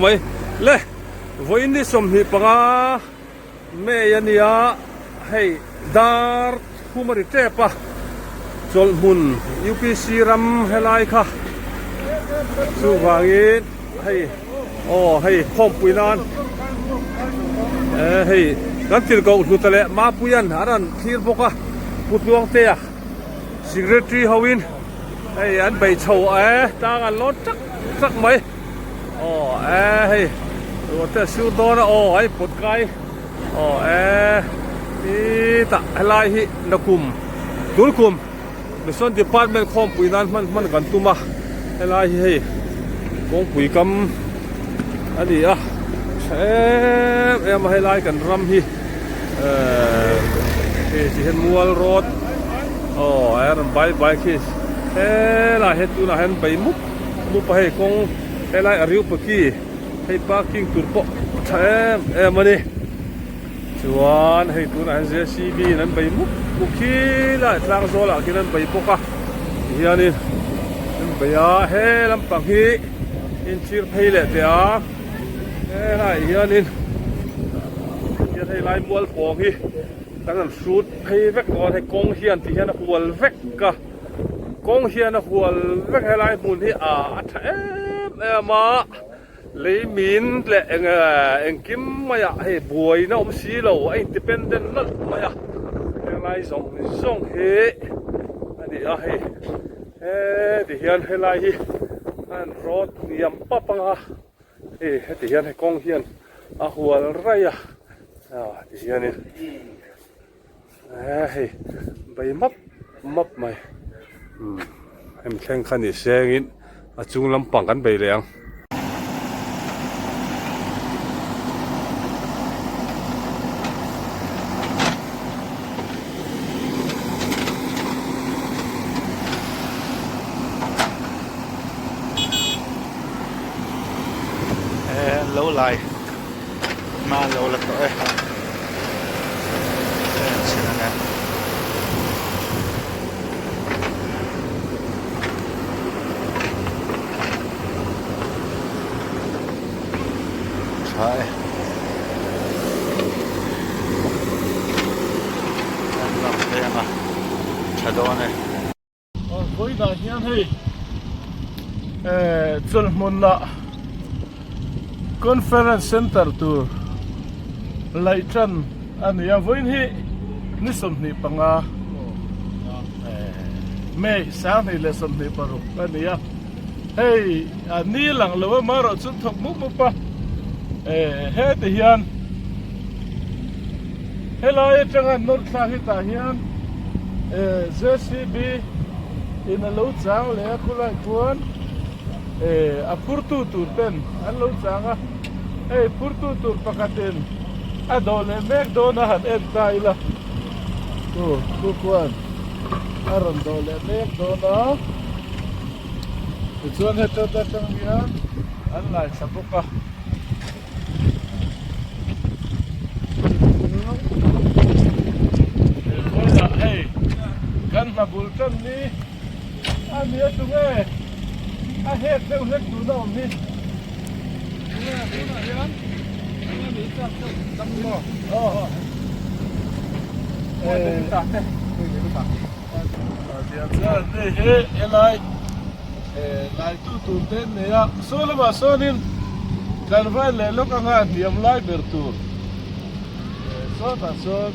Mai le, vawiin ni 25 May a nia, hei dar thum a ri tep a, chawlhhmun UPC ram helai kha chuvangin hei aw hei khawmpui nan eh hei kan tirhkoh hluta leh Mapuia'n an rawn thlir bawk a, Pu Tluangtea Secretary hoin hei an bei chho e tlang an lawn tak tak mai. Aw e hei ruah te a sur dawn a aw hei pawt kai aw e titah helai hi nakum tulkum mission department khawmpui nan hman hman kan tum a helai hi hei kawngpui kam a ni a tha em em a helai kan ram hi ehh hei ti hian mual road aw a rawn bai bai khi helai hian tunah hian bei mup Mupa hei kawng helai a riu paki hei parking tur pawh a tha em em a ni chuan hei tunah hian JCB in an bei mup mup khi lai tlang zawlah khian an bei bawk a tihianin an bei a he lampang hi inchhir phei leh teh a helaiah hianin hian hei lai mual pawng hi kan han hrut phei vek dawn hei kawng hian ti hian a hual vek a. Kawng hian a hual vek helai hmun hi a a tha em em a, lei min leh eng engkim maiah hei buaina awm si lo a independent nalh mai a, helai zawng zawng hi a ni a hei heti hian helai hi a han road hniam pap ang a, hei heti hian hei kawng hian a hual raih a, ti hianin. Eee hei bei map map mai umm hemi thleng kha ni sengin a chung lampang kan bei leh ang. Eee lo lai. Hma lo la tawh e. Tha e. An lang phei ang a. Tha dawn e. Vawiinah hian hei eh chawlhmunah conference center tur laih tan a ni a vawiin hi ni 25 eh May 2026 a ni a hei a ni lang lo a amaherawhchu chu thawk mup mup a eh heti hian. Helai atanga nawr thlak hi tah hian eh JCB in a lo chang leh a khulai khuan eh a phurtu tur ten an lo chang a hei phurtu tur pakhatin a dawh leh mek dawn a han en ta ila chu chu khuan a rawn dawh leh mek dawn a tichuan heta atang hian an ngaithla bawk a. Hei kan hna bul tan ni a nia tunge a hek deuh hlek tuna awm hi tunge tunah hian hei hi helai Laitu tur te an nei a, saw lamah sawnin tlangval leh lawk anga hniam lai ber tur sawtah sawn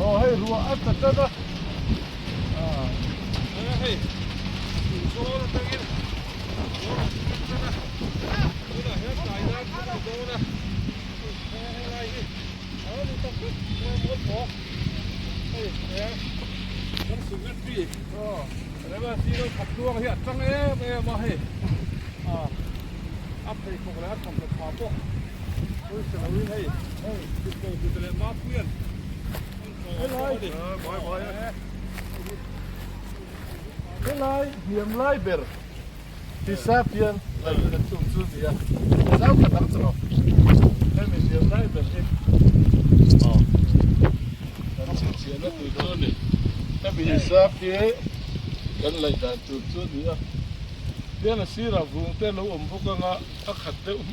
aw hei ruah a tla tan a Rema zero khat luang hi a tang em em a hei a pheikhawk leh a thawmhnaw tha pawh pawisa lo in hei kutko kut leh mapui an helai helai hniam lai ber hisap hian lei kan tum chu nia zau khat ang chu hemi hniam lai ber hi kan chhinchhiahna tur chu a ni hemi hisap hi kan laih dan tur chu a ni a. Tian a sirah vung te lo awm bawk anga a khat deuh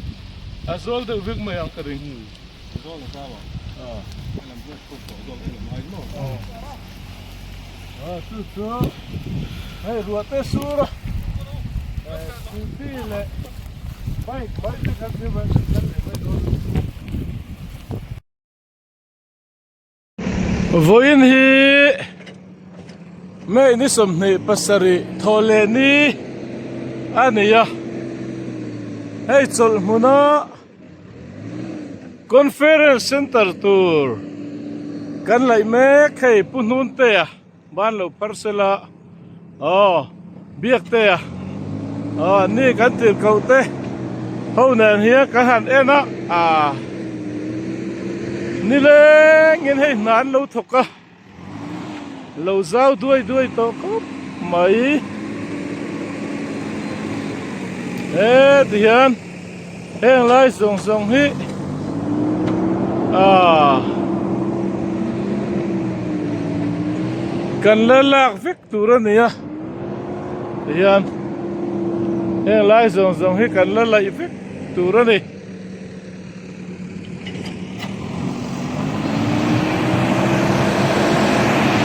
a zawl deuh vek mai ang ka ring. Zawl a zau ang. A lam hian khur tawh zawk em ngai maw? A chu chu hei ruah te sur a scooty leh bike bike te khan thil kan leh mai dawn. Vawiin hi May ni 27 thawhleh ni a ni a, hei chawlh hmuna conference center tur kan laih mek hei Pu Hnuntea ban lo phar sela aw Biaktea aw an ni kan tirhkoh te ho nen hian kan han en a ah nilengin hei hna an lo thawk a lo zau duai duai tawh khawp mai he ti hian heng lai zawng zawng hi ah kan la lak vek tur a ni a tihian heng lai zawng zawng hi kan la laih vek tur a ni.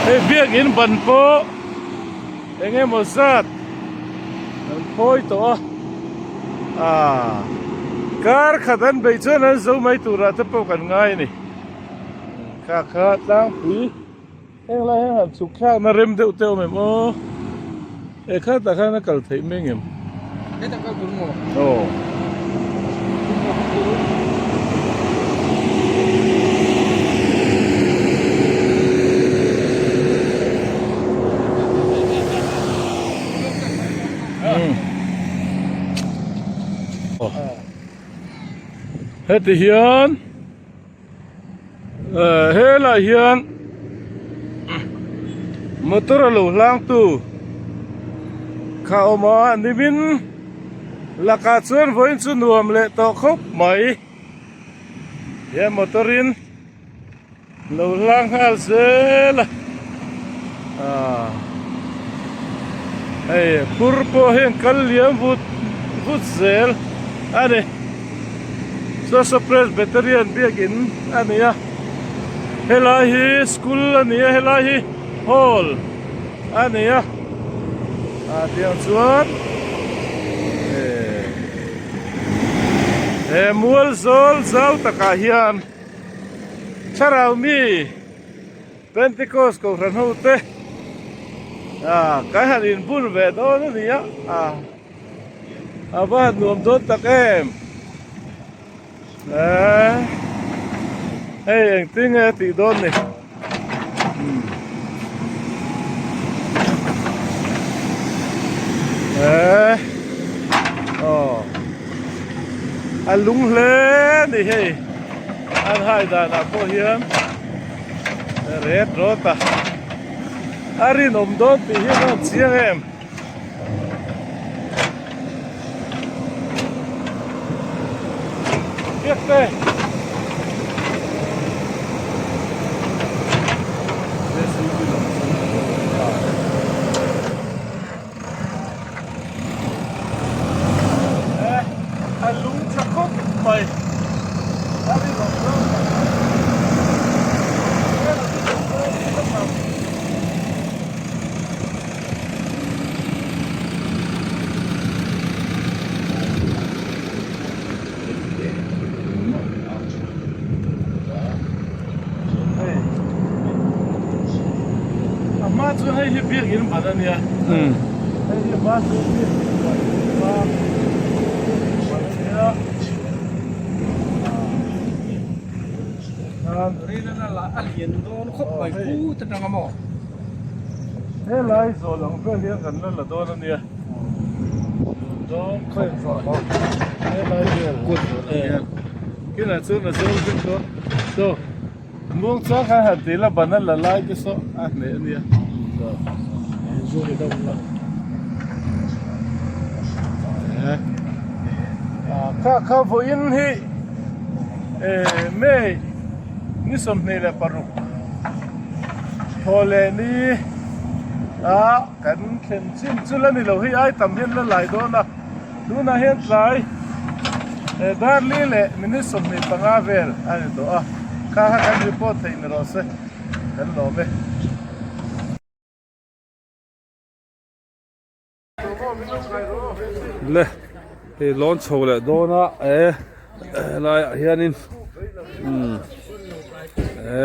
Hei biakin ban pawh eng emaw zat an phawi tawh a ah kar khat an beih chuan an zo mai turah te pawh kan ngai a ni kha kha tlangpui. Heng lai hian han chhuk thlak na rem deuh te awm em aw e kha tah khan a kal theih mai ngem Hetah kal tur maw? Aw. Heti hian Helai hian motor a lo hlang tu kha a awm a nimin lakah chuan vawiin chu nuam leh tawh khawp mai he motor in lo hlang nghal zel a ah hei phur pawh hi an kal liam vut vut zel a ni. Saw Presbyterian biakin a ni a helai hi school a ni a helai hi hall a ni a ah tiang chuan he mual zawl zau takah hian thlarau mi Pentecost kohhran ho te ah kan han inbun ve dawn a ni a ah. A va han nuam dawn tak em eee hei engtin nge a tih dawn ni eee aw a lung hle a ni hei an hai danah pawh hian ret rawt a a rinawm dawn tih hi a va han chiang em. Biakte. A lung tha khawp mai. A rinawm dawn. A hma chuan hei hi biakin ban a nia hei hi a hma chuan biakin ban a nia A lian dawn khawp mai phut atang a maw? Helai zawl ang vel hian kan la la dawn a nia. Dawn khawp mai. Helai vel kut kinah chuan a zawl vek dawn. So muang chuan khan han ti la ban a la lai te saw a hneh a nia. Kha kha vawiin hi May ni 26 thaw leh ni. a kan thlen chin chu la ni lo hei ai tam hian la lai dawn a tunah hian tlai darli leh minute 25 vel a ni tawh a kha kha kan report theih ni rawh se kan lawm e. Le hei lawn chho leh dawn a e helaiah hianin umm e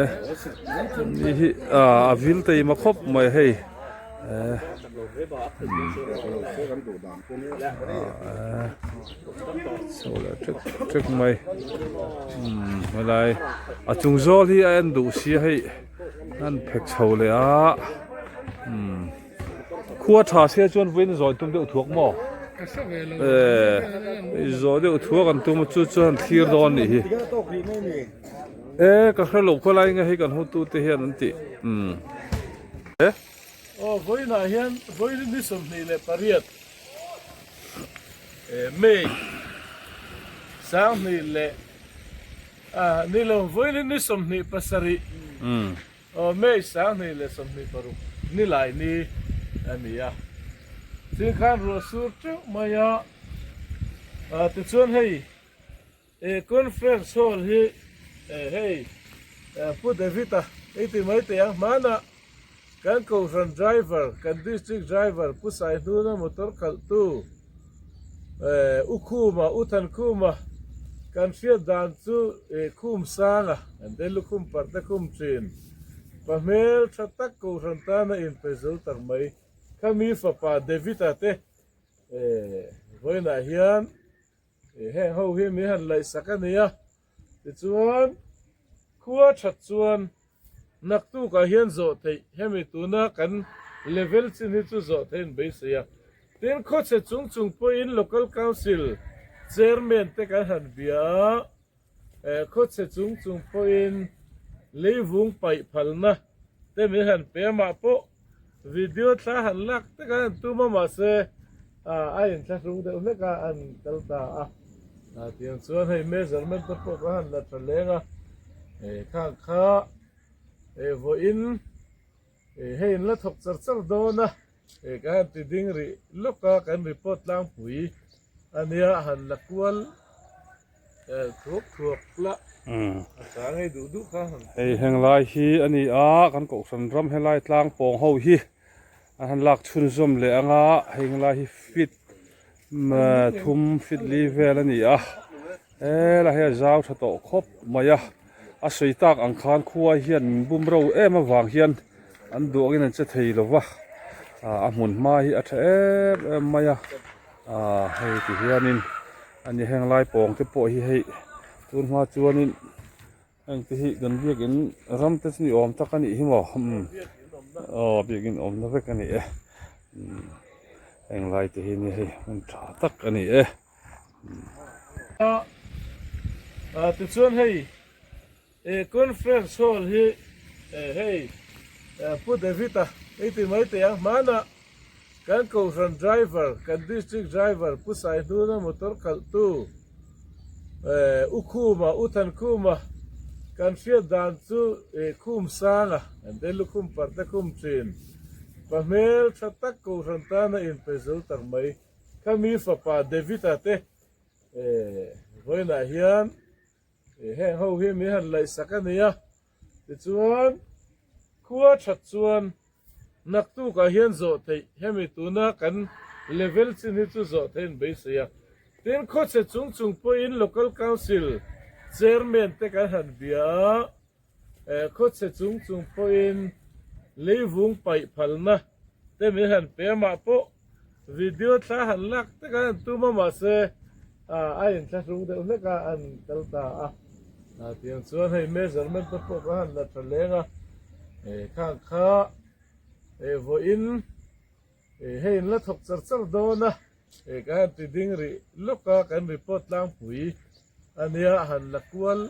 ni hi ah a vil taima khawp mai hei e chho leh ṭek ṭek mai umm helai a chung zawl hi a en duh sia hei an phek chho leh a umm. Khua tha sia chuan vawiin zawi tum deuh thuak maw? Eee zawi deuh thuak an tum chu chuan thlir dawn nih hi. Eee ka hre lo khawlai nge hei kan hotu te hian an tih umm. Aw vawiinah hian vawiin ni 28 May 20 leh ah ni lo vawiin ni 27 Aw May 2026 nilai ni a ni a, thil khan ruah sur teuh mai a, tichuan hei conference hall hi hei Pu David-a i ti mai teh ang, hmanah kan kohhran driver, kan district driver Pu Saihnuna motor khalhtu U Khuma, U Thankhuma kan hriat dan chu Khum Sanga an te lukhum parh te khum thin. Pa hmel tha tak kohhran tana inpe zo tak mai. Khami fapa David-a te vawiinah hian heng ho hi min han laihsak a ni a. Tichuan, khua that chuan naktukah hian zawh theih hemi tuna kan level chin hi chu zawh theih an beisei a. Tin, khawchhe chung chung pawhin Local Council Chairman te kan han bia a, khawchhe chung chung pawhin leivung paih phalna te min han pe a, mah pawh video thla han lak te kan han tum a, mahse a inthlahrung deuh hlek a, an kal ta a. Tiang chuan hei measurement te pawh kan han la tha leng a, khang kha vawiin hei in la thawk char char dawn a, ka han ti ding rih lawk a, kan report tlangpui a nia han la kual thuak thuak la a chang ei duh duh kha. Hei henglai hi a ni a, kan kohhran ram helai tlang pawng ho hi an han lak chhunzawm leh ang a, hei henglai hi fit thum fit li vel a ni a helai hi a zau tha tawh khawp mai a a sawi tak ang khan khua hian min bum ro em avang hian an duh angin an che thei lo va ah a hmun hma hi a tha em em mai a ah hei ti hianin a ni heng lai pawng te pawh hi hei tun hma chuanin heng te hi kan biakin ram te chu ni awm tak a nih hi maw umm aw biakin awmna vek a ni e umm heng lai te hi ni hei hmun tha tak a ni e. Ah tichuan hei conference hall hi hei Pu David-a i ti mai teh ang hmanah Kan kohhran driver, kan district driver Pu Saihnuna motor khalhtu U Khuma, U Thankhuma kan hriat dan chu Khum Sanga an te lukhum parh te khum thin. Pa hmel tha tak kohhran tana inpe zo tak mai. Khami fapa David-a te vawiinah hian heng ho hi min han laihsak a ni a. Tichuan, khua that chuan naktukah hian zawh theih hemi tuna kan level chin hi chu zawh theih an beisei a. Tin, khawchhe chung chung pawhin Local Council Chairman te kan han bia a, khawchhe chung chung pawhin leivung paih phalna te min han pe a, mah pawh Video thla han lak tak a an tum a mahse a inthlahrung deuh hlek a an kal ta a tiang chuan hei measurement te pawh ka han la tha leng a khang kha vawiin hei in la thawk char char dawn a ka han ti ding rih lawk a kan report tlangpui a nia han la kual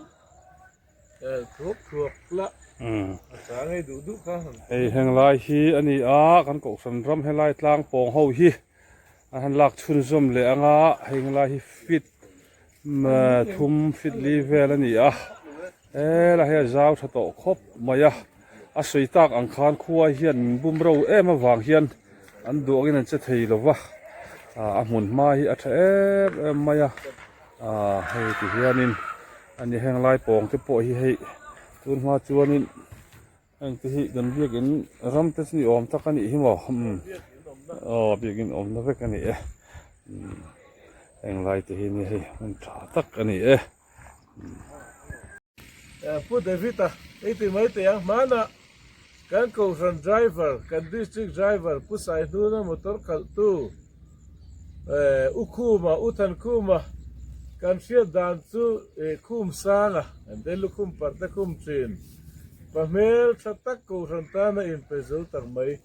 Hei henglai hi a ni a, kan kohhran ram helai tlang pawng ho hi an han lak chhunzawm leh ang a, hei henglai hi fit thum fit li vel a ni a, helai hi a zau tha tawh khawp mai a. A sawi tak ang khan khua hian min bum ro em avang hian an duangin an che thei lo va, a hmun hma hi a tha em em mai a, hei ti hianin a ni heng lai pawng te pawh hi hei tun hma chuanin heng te hi kan biakin ram te chu ni awm tak a nih hi maw aw biakin awmna vek a ni e heng lai te hi ni hei hmun tha tak a ni e. Pu David-a i ti mai teh ang, hmanah kan Kohhran driver, kan District driver Pu Saihnuna motor khalhtu U Khuma, U Thankhuma kan hriat dan chu Khum Sanga, an te lukhum parte khum thin, pa hmel tha tak Kohhran tana inpe zo tak mai,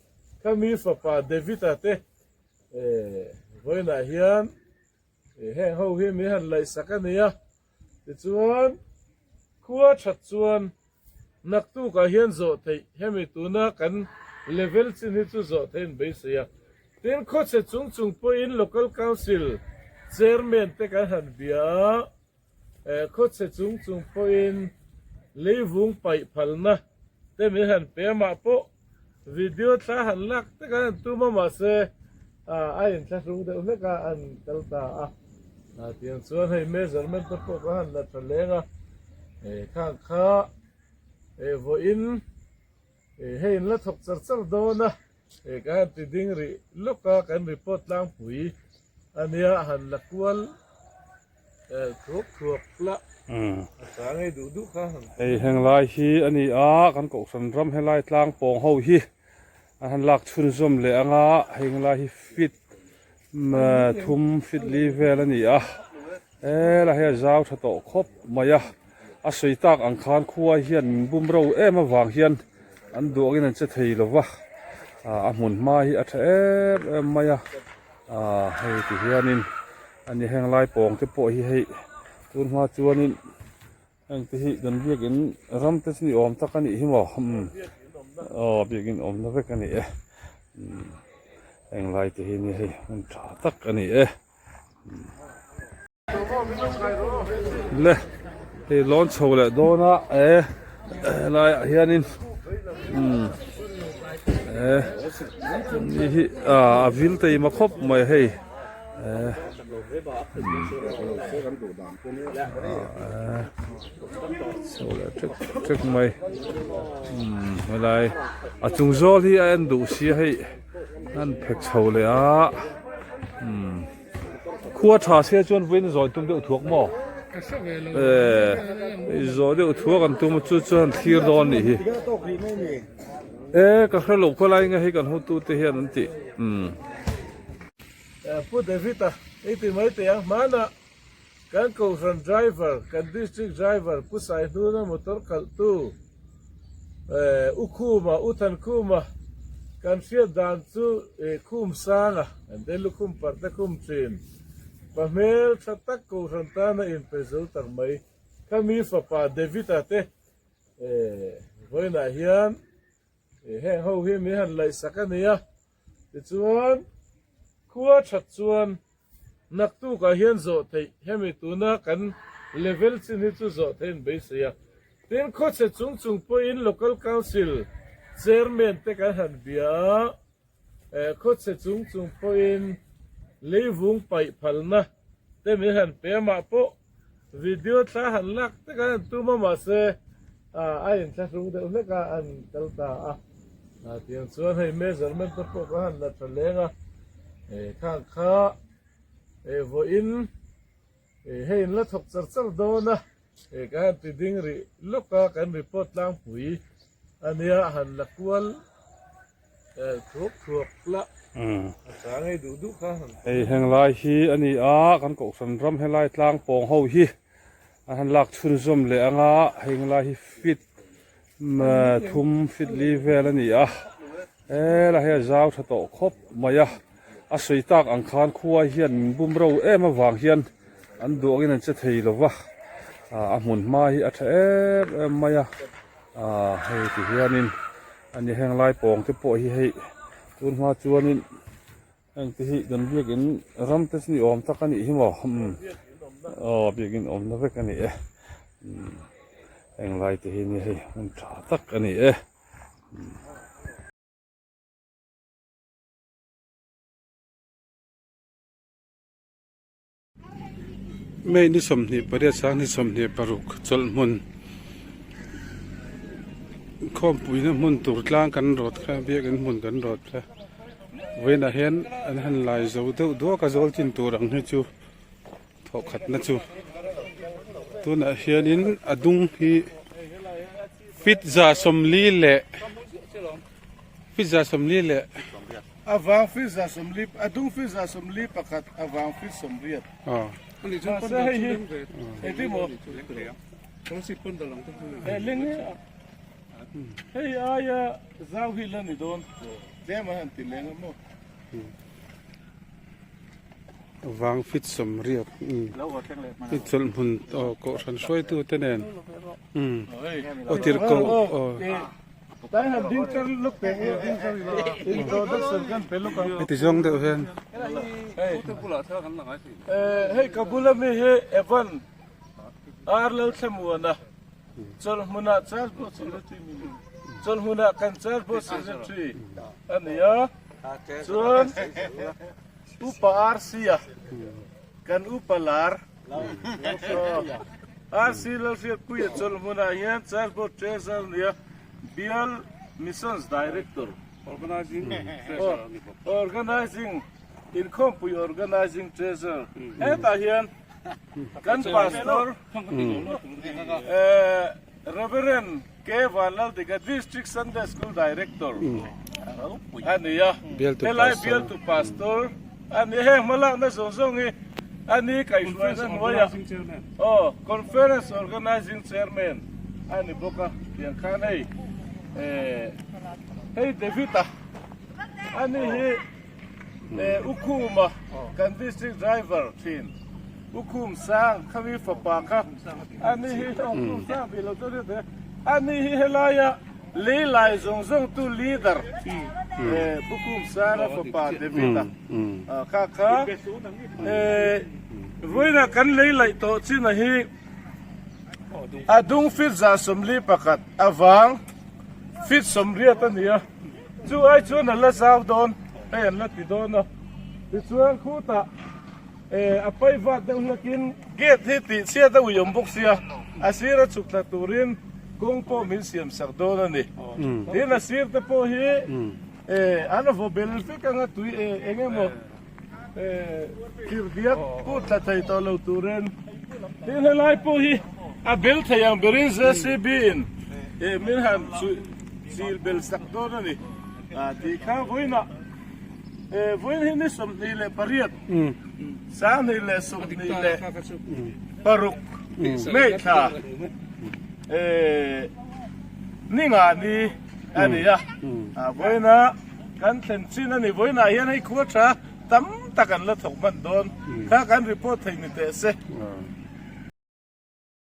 khami fapa David-a te vawiinah hian heng ho hi min han laihsak a ni a. Tichuan, khua that chuan naktukah hian zawh theih hemi tuna kan level chin hi chu zawh theih an beisei a. Tin, khawchhe chung chung pawhin Local Council Chairman te kan han bia a, khawchhe chung chung pawhin leivung paih phalna te min han pe a, mah pawh Video thla han lak tak a han tum a mahse a inthlahrung deuh hlek a an kal ta a tiang chuan hei measurement te pawh ka han la tha leng a khang kha vawiin hei in la thawk char char dawn a ka han ti ding rih lawk a kan report tlangpui ania han la kual. Hei henglai hi a ni a, kan kohhran ram helai tlang pawng ho hi an han lak chhunzawm leh ang a, hei henglai hi feet thum feet li vel a ni a, helai hi a zau tha tawh khawp mai a, a sawi tak ang khan khua hian min bum ro em avang hian an duangin an che thei lo va, a hmun hma hi a tha em em mai a, hei ti hianin. A ni heng lai pawng te pawh hi hei tun hma chuanin heng te hi kan biakin ram te chu ni awm tak a nih hi maw aw biakin awmna vek a ni e heng lai te hi ni hei hmun tha tak a ni e le hei lawn chho leh dawn a e helaiah hianin e ni hi a vil taima khawp mai hei. Chho leh ṭek ṭek mai umm helai a chung zawl hi a en duh sia hei an phek chho leh a umm khua tha sia chuan vawiin zawi tum deuh thuak maw eh zawi deuh thuak an tum chu chuan thlir dawn nih hi e ka hrelo khawlai nge hei kan hotute hian an tih umm. Pu David-a i ti mai teh ang, hmanah kan Kohhran driver, kan District driver Pu Saihnuna motor khalhtu U Khuma, U Thankhuma kan hriat dan chu Khum Sanga, an te lukhum parte khum thin, pa hmel tha tak Kohhran tana inpe zo tak mai, khami fapa David-a te vawiinah hian heng ho hi min han laihsak a ni a. Tichuan, khua that chuan naktukah hian zawh theih hemi tuna kan level chin hi chu zawh theih an beisei a. Tin, khawchhe chung chung pawhin Local Council Chairman te kan han bia a, khawchhe chung chung pawhin leivung paih phalna te min han pe a, mah pawh video thla han lak tak an han tum a mahse a inthlahrung deuh hlek a an kal ta a tiang chuan hei measurement te pawh ka han la tha leng a khang kha vawiin hei in la thawk char char dawn a ka han ti ding rih lawk a kan report tlangpui ania han la kual. Hei henglai hi a ni a, kan kohhran ram helai tlang pawng ho hi an han lak chhunzawm leh ang a, hei henglai hi feet thum feet li vel a ni a, helai hi a zau tha tawh khawp mai a, a sawi tak ang khan khua hian min bum ro em avang hian an duangin an che thei lo va, a hmun hma hi a tha em em mai a, hei ti hianin. A ni heng lai pawng te pawh hi hei tun hma chuanin heng te hi kan biakin ram te chu ni awm tak a nih hi maw umm aw biakin awmna vek a ni e umm heng lai te hi ni hei hmun tha tak a ni e. May ni 28 sang ni 26 chawlh hmun khawmpuina hmun tur tlang kan rawt kha biakin hmun kan rawt kha vawiinah hian an han lai zo deuh duak a zawl chin tur ang hi chu thawhkhatna chu tunah hianin a dung hi feet 40 leh feet 40 leh A vang feet 40 a dung feet 41 a vang feet 80 mahse hei hi engtin maw he ling hi hei aia zau hi la ni dawn tlem a han ti leng a maw. Vang fit 80 i chawlh hmun aw kohhran hruaitu te nen aw tirhkoh aw. Heti zawng deuh hian. Hei ka bula mi hi Evan Ar Lalthlamuana chawlh hmunah Church Board Secretary chawlh hmunah kan Church Board Secretary a ni a chuan Upa Rc-a kan upa lar RC Lalhriatpuia chawlh hmunah hian Church Board Treasurer a ni a, Bial Missions Director, Organizing Inkhawmpui Organizing Treasurer hetah hian kan Pastor Reverend K Vanlaldika District Sunday School Director a ni a, helai bialtu Pastor a ni. Heng hmalakna zawng zawng hi a ni kaihhruaina hnuaiah aw Conference Organizing Chairman a ni bawk a, tiang khan hei hei David-a a ni hi Ukhuma kan District Driver thin Ukhum Sang khami fapa kha a ni hi Ukhum Sang tih lo chu ri te a ni hi helaia lei lai zawng zawng tu leader Ukhum Sanga fapa David-a kha kha vawiinah kan lei laih tawh chin a hi a dung feet 41 avang feet 80 a ni a. Chu ai chuan an la zau dawn, hei an la ti dawn a. Tichuan khutah eh a pai vat deuh hlakin gate hi tih chhiat a ui awm bawk sia, a sir a chhuk thla turin kawng pawh min siam sak dawn a ni. Tin a sir te pawh hi eh an vaw bel vek anga tui eh eng emaw eh thir diak put thla thei tawh lo turin. Tin helai pawh hi a bel thei ang berin JCB in eh min han chhuih Chil bel sak dawn a ni tih kha vawiinah vawiin hi ni 28 26 May thla ni nga ni a ni a, vawiinah kan thlen chin a ni. Vawiinah hian hei khua tha tam tak an la thawk hman dawn kha kan report thei ni teh se.